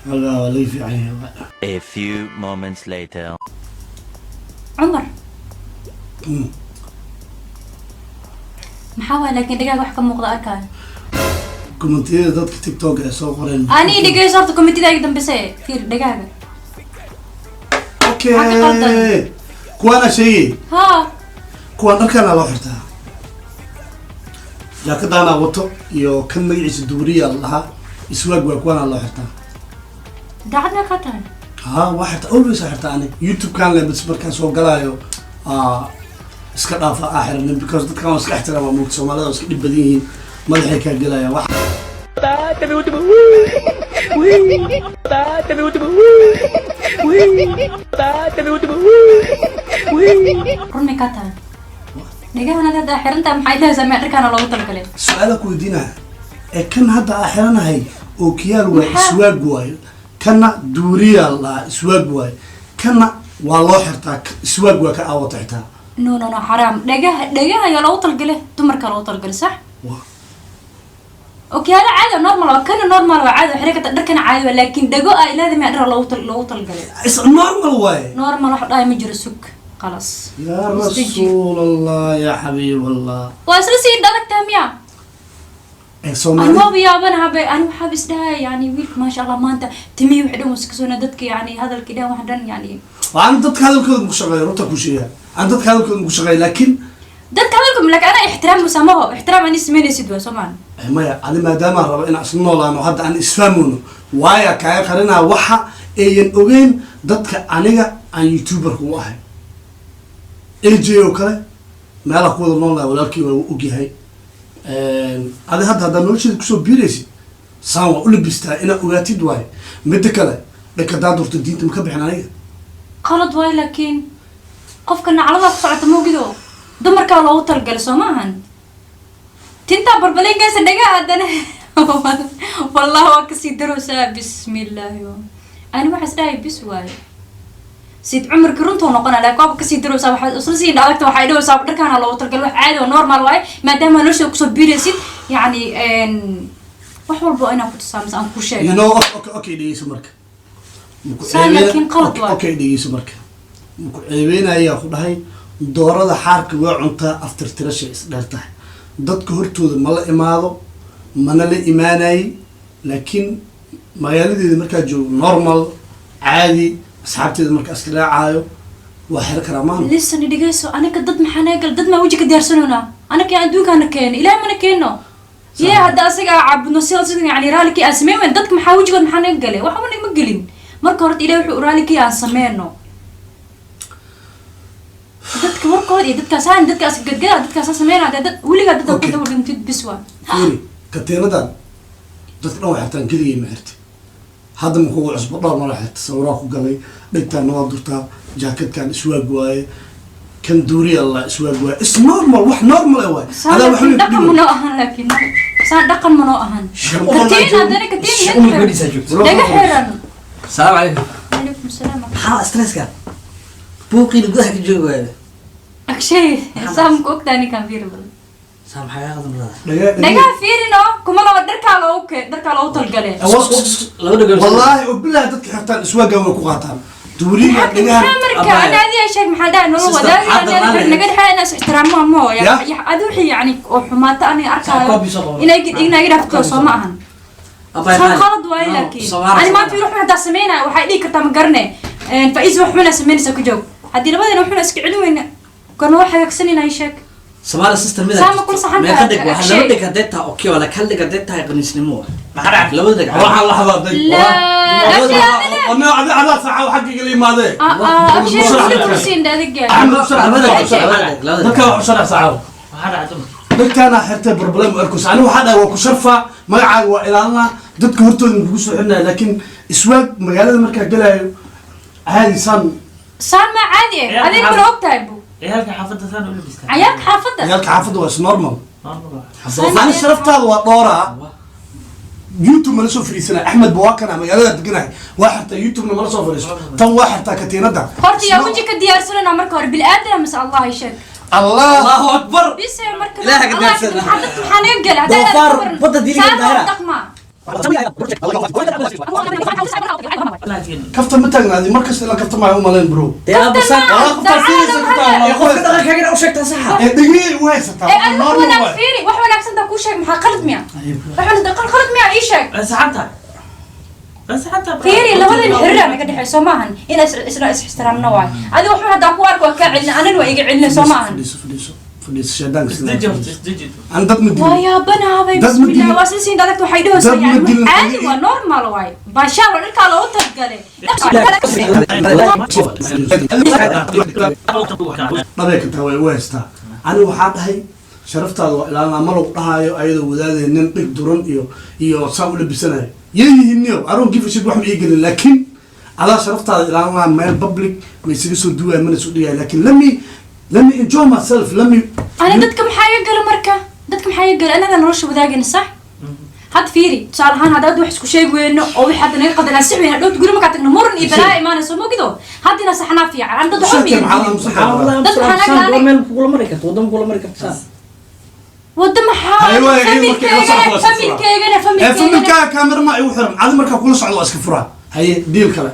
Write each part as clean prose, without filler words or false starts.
Halkaa waa laga fiican yahay. A few moments later. Cumar, maxaa waay? Laakiin dhegaaga wax ka muuqda arkaayo. Commentiyada dadka TikTok ay soo qoreen. Ani dhegeyso horta, commentida iga dambese. Fiir dhegaaga. Okay. Maxaa ka qaldan? Kuwaana sheegay. Ha. Kuwaan dharkaana loo xirtaa, jaakadaana wato iyo kan magaciisa duuriya la dhahaa, iswaag waa. Kuwaana loo xirtaa. Daacad mee kaa tahay? Ha, waa xirtaa, always waa xirtaa. Ani YouTube-kan le bas markaan soo galaayo, iska dhaafa aa xiranin, because dadkan waa iska ixtiraama muugta. Soomaalida waa iska dhib badan yihiin, madaxay kaa gelayaan wax. Run may kaa tahay? Dhegahan adi hadda xirantahay, maxay dhahaysaa? Mee dharkaana loogu talagalay? Su-aala ku weydiinaya ee kan hadda aa xiranahay ookiyaal waay. Maxaa? Iswaag waayo. Kana duuriya la dhahaa, iswaag waayo. Kana waa loo xirtaa, iswaag waa ka aawata xitaa. No, no, no, xaraam. Dhegaha, dhegaha ayaa loogu talagalay, dumarka loogu talagalay, sax? Waa. Okyaalo caadi oo normal waa kana, normal waa, caadi waa xiran karta, dharkana caadi waa, laakiin dhego ah ilaada miyaa dhar loogu talagalay? Is normal waaye. Normal wax dhahay ma jiro. Sug, khalas. Yaa Isdeji. Rasuul Allah, yaa xabiib Allah. Waa isla sii adagtahay miya? Ee Ani Soomaali. Waaba yaabanaha be. Ani waxaaba isdhahay, yani wiilka maasha Allah maanta timihii wax dhan was kasoo, dadka yani hadalkii dhan wax dhan yani. Aan dadka hadalkooda muku shaqeeyo, runta ku sheegaa, aan dadka hadalkooda muku shaqeeyo, laakiin Dadka hadalka, laakiin anaa ixtiraam musamaho, ixtiraam ani samaynaysid waa soomaan. Maya, adi maadaama rabo inaan isla noolaano, hadda aan isfahmayno waaya kaaga qarinaa waxa ayan ogeyn dadka aniga aan YouTuberka u ahay. AJ oo kale meelaha ku wada nool lahay, walaalkii waa ogyahay. Adi hadda haddaa nolosheeda kusoo biiraysid, saan waa u labistaa inaad ogaatid waaye. Midda kale, dhanka hadaa durto, diinta ma ka bixin aniga. Qalad waayo, laakiin qofka naclada ku socota moogido, dumarkaa loogu talagalay, soo maahan? Tintaa barbaleenkaysa dhagaa haddana, wallahi waa kasii darowsaa. Bismillaahi, ani waxaas dhahay bis waaye, sid cumarkii runtuu noqona, laakiin waaba kasii darowsaa. Waxaad isla sii adagta, waxay dhawaysaa dharkaana loogu talagalay, wax caadi oo normal waaye, maadaama nolosha kusoo biiraysid, yacni wax walba waa inaan ku tusaa mise aan ku sheega. You know, okay, dhegeyso marka. Maku Saa laakiin qalad waay. Okay, dhegeyso marka. Maku ceebeynayaa ku dhahay doorada xaarka waa cuntaa, aftirtirasha is dheer tahay. Dadka hortooda ma la imaado, mana la imaanayay, laakiin magaaladeeda markaa joogo normal caadi, asxaabteeda markaa iska raacaayo, waa xiro karaa maana. Listen, dhegeyso. Aniga dad maxaa naga gal? Dad maa weji ka diyaarsanoynaa? Anaga adduunkaana keeno, ilaah mana keeno. Yee, hadda asaga aa caabudno sida yani raalikii aan sameyn weyn, dadka maxaa wejigood maxaa naga galay? Waxba nagama gelin. Marka horta ilaah wuxuu raalikii aan sameyno, dadka warkooda iyo dadkaas haan, dadkaas gadgada, dadkaas sameynaa dad weligaa dad ku daba dhintid bis waa. Fiiri, katiinadan dadka dhan way xirtaan, keligay ma xirtay. Hadda ma kugu cusbo, dhowr mara xirta, sawiraa ku galay. Dhegtaana waa durtaa, jaakadkan iswaag waaye, kan duuri allah iswaag waaye. Is normal, wax normal eh waaye. Saan Adaa wax laakiin weyn ku dhaqan dhibo. manoo ahan, laakiin saan dhaqan manoo ahan. Katiin haddana katiin. Umar gabadhiisaa joogto. Dhaga xiran. Salaamu calaykum. Calaykum salaam. Maxaa stresska buuqiina gudaha ka joogi waayo? Akshay, saam ku ogtaa ninkaan, fiiri bal. Saa maxaa kaa qaldan, brother? Dhagaa fiirino kuma laba, dharkaa loogu ke dharkaa loogu talgalay. Laba dhagood. Wallaahi oo bilahi, dadka xirtaan iswaagan way ku qaataan duuriga maxaa dhagaha. Marka ana adiga sheeg, maxaa dhahay nolol Sister, wadaagi maxaa darnaan naga dhexeeya inaas ixtiraamo mo Ya? Adi wixii yani oo xumaata aniga arkaayo Koob soo qabo. inay iga dhaafto, soo ma ahan? Abay. Soo qalad waaye, laakiin ani maanta wiil xun haddaa sameynaya, waxay dhihi kartaa, ma garane, faiis wax xuna sameynaysa ku joog. Haddii labadeena waxuna iska celin weyna, gorma wax hagaagsanina sheeg. Soomaali sister mida. Saama kula saxan meeqa tahay, dheg waa? Akshay. Laba dheg hadday tahay okay, waa laakiin hal dheg hadday tahay qaniisnimo waa. Maxaa dhacay? Labada dheg. Waxaan la hadlay. La Akshay adina. Adaa saaxa xagga la yimaadee. Akshay weli kursiin adiga. Axmed, u sharax. Labada Dadka dheg, labada dheg, labada dheg. dadka wax u sharax saaxo. Maxaa dhacay, dumar? Dhegtaana xirtay problem arkus. Ani waxaa dhahay waa ku sharfaa, magacaaga waa ilaalinaa, dadka hortooda kugu soo xidhnaya, laakiin iswaag magaalada markaa galaayo caadi saan. Saan ma caadi eh, adiga mana og tahay bu. Ciyaalka xaafadda saan u labistaa. Ciyaalka xaafadda. Ciyaalka xaafadda waa is normal. Normal waa. Ani sharaftaada waa dhooraa. YouTube mala soo fariisanay. Axmed ba waa kana magaalada deganahay, waa xirtaa, YouTube-na mala soo fariisto. Tan waa xirtaa katiinada. Horta yaa weji ka diyaarsanana marka hore, bilaadan mise Allah ay sheeg? Allah. Allahu akbar. Bise marka Ilaaha ka Allah diyaarsan. maxaa dadka maxaa naga gala? Doofaar badda diliga daahira daahira. Dhaqma. Kaftan ma taagnaadi markasta ilaa kaftan maa u malayn, bro. Dee aabba saan Walaa qoftaa serious ku tahay. ee qofka dhaqankaagana u sheegtaa saxa. Ee dhegihii u haysataa. Ee adiga wax Normal wanaag waay. Fiiri, wax wanaagsan taa kuu sheeg, maxaa qalad miya? Wax wanaagsan qalad miya? Ii sheeg. Saxanta, saxanta. Fiiri, labadan xiriir naga dhexeey, soo maahan? In isla is ixtiraamna waay. Adiga waxun haddaa ku arko waa kaa celina, anina waa iga celina, soo maahan? Fadhiiso, fadhiiso, fadhiiso, shaydaanka sida. Isdeji horta, isdeji. Aan dad ma Waa dilin. yaabanaabay. Dad ma Bismillah. dilin. Waa sida siin adagta waxay dhahaysaa. Dad ma Yani dilin. caadi waa, normal waay, baashaan waa dharkaa loogu talagalay. Dhabay ka tahay, way u haystaa. Ani waxaa dhahay sharaftaada waa ilaalinaa, ma lagu dhahaayo ayadoo wadaadee nin dhig duran iyo saa u labisanayo yeeyihiin niyo. I don't give a shit, wax ma ii gelin, laakiin adaa sharaftaada ilaalinaa. Meel public ma isaga soo duwaaya, mana soo dhigaya, laakiin let me enjoy myself, let me. Ani dadka maxaa iga gala marka? Dadka maxaa iga gala? Anaga nolosha wadaagayna, sax? Had fiiri, tusaale ahaan, haddaad wax isku sheegi weyno oo wixii hadda naga qaldan aan six weyno, dhowt guri markaa tagno muran iyo balaa imaanayso, mogido? Haddina saxnaa fiican, an dad waxba ma Sheekay iga maxaa gelin. aamusan Waxaa kartaa? Dad wallahi waxaa saan laga goor meel kugula mari karto, waddan kugula mari karto saan. Wadda maxaa? Hay waay, markay ila socdo waa iska furaa. Familkeygana Ee familkeygana. Familkaaga kaamera ma igu xiran. Adi markaa kula socdo waa iska furaa. Haye, deal kale,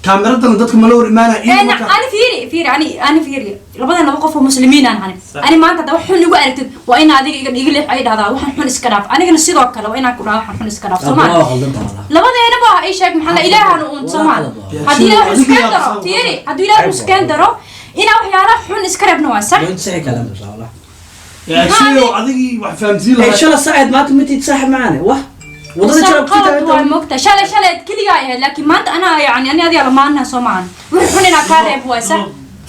kaameradana dadka mala hor imaanaya iyo markaa. Ani fiiri, fiiri, ani fiiri, labadan laba qof oo muslimiin aan ahay. Sax. Ani maanta hadda wax xun igu aragtid, waa in adiga iga leex ay dhahdaa waxaan xun iska dhaaf. Anigana sidoo kale waa inaan ku dhaha waxaan xun iska dhaaf, soo waa maa? qaldan tahay wallahi. Labadeenaba ay sheeg maxaa la ilaahan uun, soo maa? Haddii ilaah wax iskeen daro, fiiri, haddii ilaah wax iskeen daro, inaa waxyaalaha xun iska reebno waa sax. Way sixi karaan insha Allah. Yaa shiyo, adigii wax fahamsiin Ee lahaa. shala saacad maanta mitid saaxib macaane wah wadada Saan jarab qalad waay, moogta? Shalay keligaa ahayd, laakiin maanta anaa yani ani adiga lamaanaha, soo maahan? Wixii xun inaa kaa reeb waay, sax?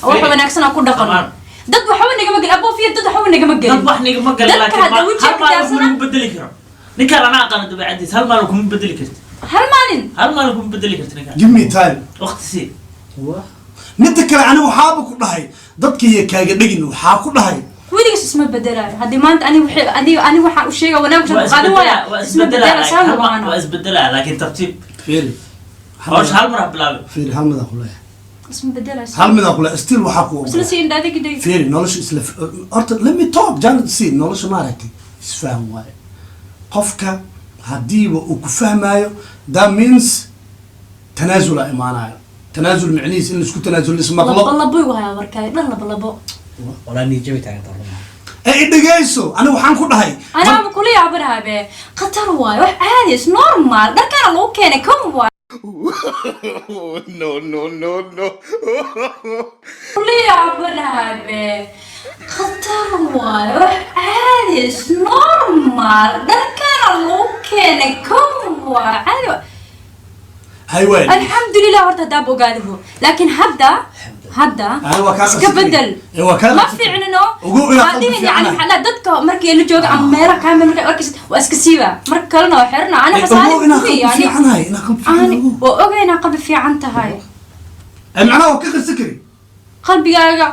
Oo waxa wanaagsan aan ku dhaqano. Dad waxba nagama gelin, abo, fiir, dad waxba nagama gelin. Dad wax nigama galin. Dadka Laakiin hadda wejiga hal maalin ka kuma bedeli karo ninkaan. Anaa aqaana dabeecadiis, hal maalin kuma bedeli karti. Hal maalin. Hal maalin kuma bedeli karti ninkaan. Give me time. Waqti sii. Midda kale, aniga waxaaba ku dhahay dadka iyo kaaga dhegin, waxaa ku dhahay. Weligiis isma bedelaayo. Haddii maanta ani wixii ani ani waxaan u sheega wanaag Waa qaadan waaya, isbedelaa, waa isma isbedelaa. bedela saan Waa waana. isbedelaa, laakiin tartiib. Fiiri. Hawsha hal mar ha bilaabin. Fiiri, hal midaa ku leeyahay. Isma bedelaayo. Hal midaa ku leeyahay, still waxaa ku Isla sii indha adig day. Fiiri, nolosha isla horta, let me talk, janet, see, nolosha maaragtay isfaham waaye. Qofka haddiiba uu ku fahmaayo, that means tanaasula imaanayo. Tanaasul micnihiis in laisku tanaasul, ismaqlo. Labo labo igu hayaa warkaaga dhan, labo labo. Walaa nijabi taagan tahay. Ee i dhegeyso, aniga waxaan ku dhahay Anaaba kula yaabanaha be, khatar waayo, wax caadi is normal, dharkaana lagu keenay kan waay. No, no, no, no. Kula yaabanaha be, khatar waayo, wax caadi is normal, dharkaana lagu keenay kan waay, caadi waay. Hay waay. Alxamdulilah horta haddaaba ogaadabo, laakiin hadda Ani waa kaa iska qabsatay. bedel. Ee, waa kaa Ma qabsatay. fiicnino. Ogow inaad Waa qalbi dhihin yani fiicanahay. maxaa dhaha, dadka markii la jooga ama meelaha kaamil markay arkaysid waa iska siiba, marka kalena waa xirna ani. Ee, Xasaani ogow inaad kuwi, qalbi yani fiicanahay, inaad qalbi fiican ani ogow. waa ogay inaad qalbi fiican tahay. Ee, macnaha waa ka qarsan kari. Qalbigaaga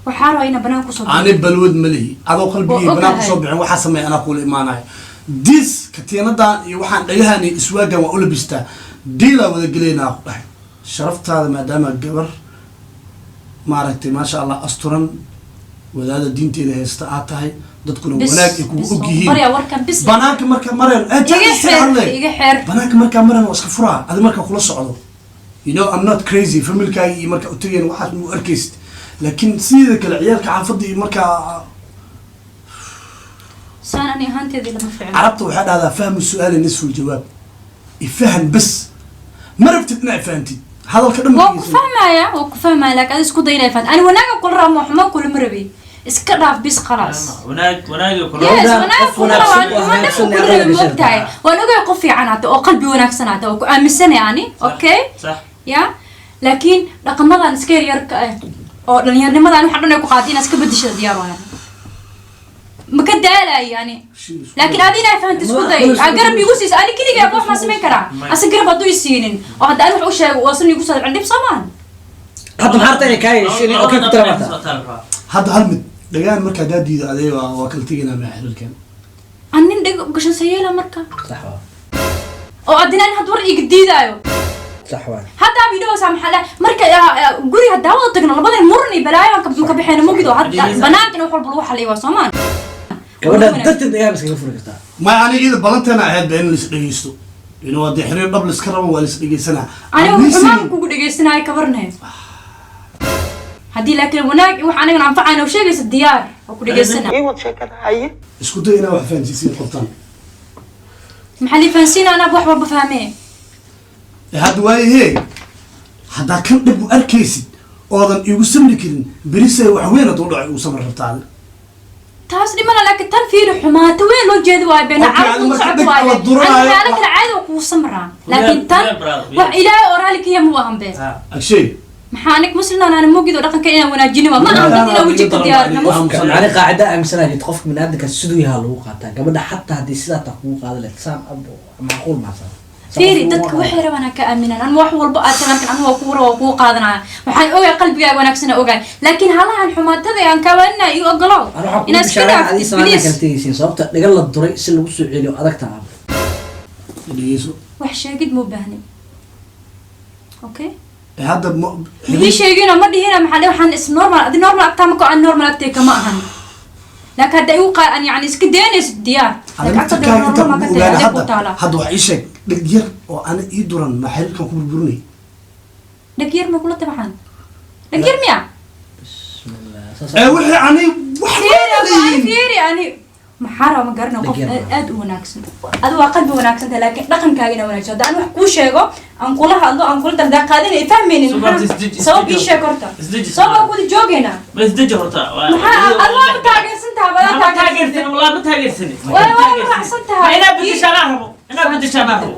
waxaa rabaa inaa banaan kusoo baxo. Ani balwad ma lihi, adoo qalbigii Waa banaan ogahay. kusoo bixin waxaa sameeya anaa kuula imaanayo. Dis katiinadan iyo waxaan dhagahan iyo iswaagan waa u labistaa, diilaa wada gelaynaa ku dhahay. Sharaftaada maadaama gabar maaragtay, maasha Allah, asturan, wadaada diinteeda haysta aad tahay, dadkuna Bis, wanaag ay kugu bis, og yihiin. Barya warkan bis. Banaanka marka mareen Iga xir, iga xir. banaanka markaa mareen waa iska furaa. Adi markaa kula socdo, you know I'm not crazy. Familkaaga iyo markaa utageen waxaas mu arkaysid, laakiin sideeda kale ciyaalka xaafadda iyo markaa. Saan ani ahaanteedii lama fiicno. Carabta waxaa dhahdaa fahmu su'aali nisfu ljawaab. Ifaham bas, ma rabtid inaad fahamtid hadalka dhan. Waa ku fahmaya, waa ku fahmaya, laakiin adi isku day inay fahanto. Ani wanaaga kula rabo, xumaan kulama rabi. Iska dhaaf bis, khalaas. Wanaag, wanaaga kula. Yes. Wanaag, Wanaag qof kula wanaagsan rabaa, oo xumaan dhan hagaagsan kula ee rabi, qalbiga moogtahay? Waan ogahay qof fiican hata oo qalbi wanaagsan hata oo ku aaminsanay ani, okay? Sax. Ya, laakiin dhaqamadan iska yar yarka ah oo dhalinyaarnimadan waxa dhan ay ku qaatay inaad iska bedeshada diyaar waayan, ma ka daalayo yani, laakiin adi inaa fahanto isku day. Aa garab igu siisa. Ani keligay wax ma samayn karaa. Asa garab hadduu i siinin oo hadda ani wax u sheego oo asan igu soo dhib, soo maahan? Hadda maxaa rabtaa inay kaa yeesho inay okay ku tira martaa? Hadda hal mid dhagaan marka haddaa diido adeega waa kala tegaynaa maa xiriirkan. An nin dheg gashan sayeela marka. Sax waa. Oo adina in had war iga diidaayo. Sax waa. Hadda vidhowsa maxaa dhahay marka guri haddaa wada tagno labadan muran iyo balaayo aan ka baxayno, mugido hadda banaanka in wax walba lagu xaliyo waa soomaan. Gabadha darteed dhagaha iskaga furi kartaa. Ma ani iyada balanteena ahayd ba in la is dhegeysto. Inuu haddii xiriir dhab liska rabo, waa lis dhegeysanaa. Aniga xumaan kugu dhegeysanaayo, kabarne. Haddii laakiin wanaag wax anigan anfacayna oo sheegaysa, diyaar waa ku dhegeysanaa. Isku day inaa wax fahansiisiin qoftaan. Maxaa lii fahansiina? Anaa wax walba fahmee. Ee hadda waayahee, haddaa kan dhib u arkaysid oodan igu samri karin, berisay wax weyn hadduu dhaco igu samri rabtaa. Taas dhimana, laakiin tan fiiri, xumaato weyn loo jeedi waayo beena. Okay, carab adiga ku marka socod dheg waaye. la duranaayo. Aniga meelo kale caadi oo kugu samraa, laakiin tan Yeah, brother, yeah. wax Ilaahay oo raali ka yahay ma ahan bee. Agshay. Maxaa anig muslimnaan ana mogid oo dhaqanka inaan wanaajini waa ma ahan dad inaan weji ka diyaarina. Ani qaacida aaminsanaa jirto: qofka biniaadamka siduu yahaa lagu qaataa. Gabadha xataa haddii sidaa taa kugu qaada lahayd, saan abo macquul maasan. Fiiri, dadka waxay rabaan ha ka aaminaan. Anu wax walba aad tahay markan anu waa kugu raba, waa kugu qaadanaya. Waxaan ogahay qalbigaaga wanaagsan ogahay, laakiin halahan xumaatada aan kaawaanina iyo ogolow Ana waxaan kugu inaad iska bishaareyn adii dhaaftid, samaana please. kala tegaysiin, sababta dhiga la duray si lagu soo celiyo adagta abo. Dhegeyso. Wax sheegid ma baahni, okay? Ee hadda Ma ii sheegino, ma dhihina. Maxaa dhe waxaan is normal, adi normal agtaa ma ko an normal agtay kama ahan, laakiin hadda igu qaa an yani iska daynaysid, diyaar. Ada laakiin agtada naftirkaaga inta normal ma kugu ka tahay ogaana adig ku hadda taalaa. Hadda wax ii sheeg, dheg yar oo ana ii duran ma xiriirkan ku burburinay? Dhag yar ma kula tabaxan? Dhag yar miya? Bismillah, saas. Ee wixii ani wax Fiiri, weyn ani leeyihiin. Fiiri, ani maxaa raba ma garana. Qof Dhag yar. Aad u wanaagsan adi waa qalbi wanaagsan tahay, laakiin dhaqankaaga ina wanaagsan. Hadda aan wax kuu sheego, aan kula hadlo, aan kula dardaa qaadin ay fahmaynin. Subax maxaa sabab ii sheeg horta. Isdeji. Sabab aan kuwada joogaynaa. Ma isdeji horta. Maxaa ad waa ma taageersan tahay? Ma badaa taageersan. Taageersan. Walaa ma taageersan. Waa raacsan tahay. Ma inaa bedeshaan rabo, inaa bedeshaan rabo.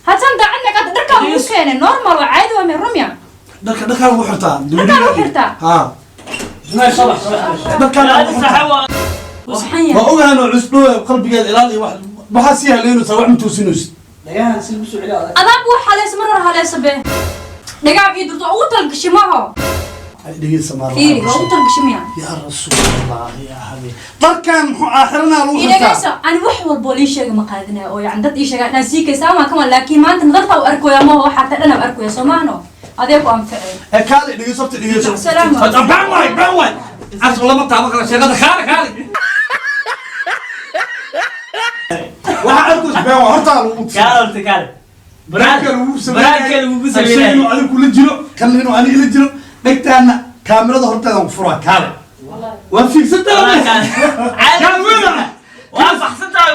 Hasan daacadna qaad dharkaa lagu keenay normal waa caadi, waa rumya. Dharka dharkaa lagu xirtaa. Dharkaa lagu xirtaa? Ha, dharkaa lagu xirtaa. Wuu saxan yahay. Waa ogahan oo cusbo qalbigeeda ilaali, wax waxaa sii haleynaysaa, wax ma toosinaysid. Dhagahan si lagu soo celiyo adag. Adaab wuu xaleysa, mar hore xaleysa be dhagaab ii durto waa ugu talgashay maaho. Dhegeysa maar. Fiiri, waa ugu talgashay miya? Yaa Rasuulallah, yaa xabiib, dharkan muxuu aakhirana lagu Idhageyso. xirtaa. Ani wax walbo lii sheega ma qaadinayo oo yani dad ii sheega inaan sii kaysa ama kama, laakiin maanta nadarta u arkoya maho, waxaa ta dhan aan arkoya soomaano adee ku anficay. Ee kaali, dhegeyso horta, dhegeyso. Salaam. Baan waay, baan waay, cas lama taaban karo sheekada. Kaali, kaali, waxaa arkaysa been waa hortaa lagu Kaale horta, kaale. Baraanka lagu Baraanka lagugu sameynaayo. Inuu adiga kula jiro kan, inuu aniga la jiro, dhegtaana kaamirada horteeda ku furaa. Kaale, waa fiigsantaa. Kaale. Kaale. Waa baxsan tahay.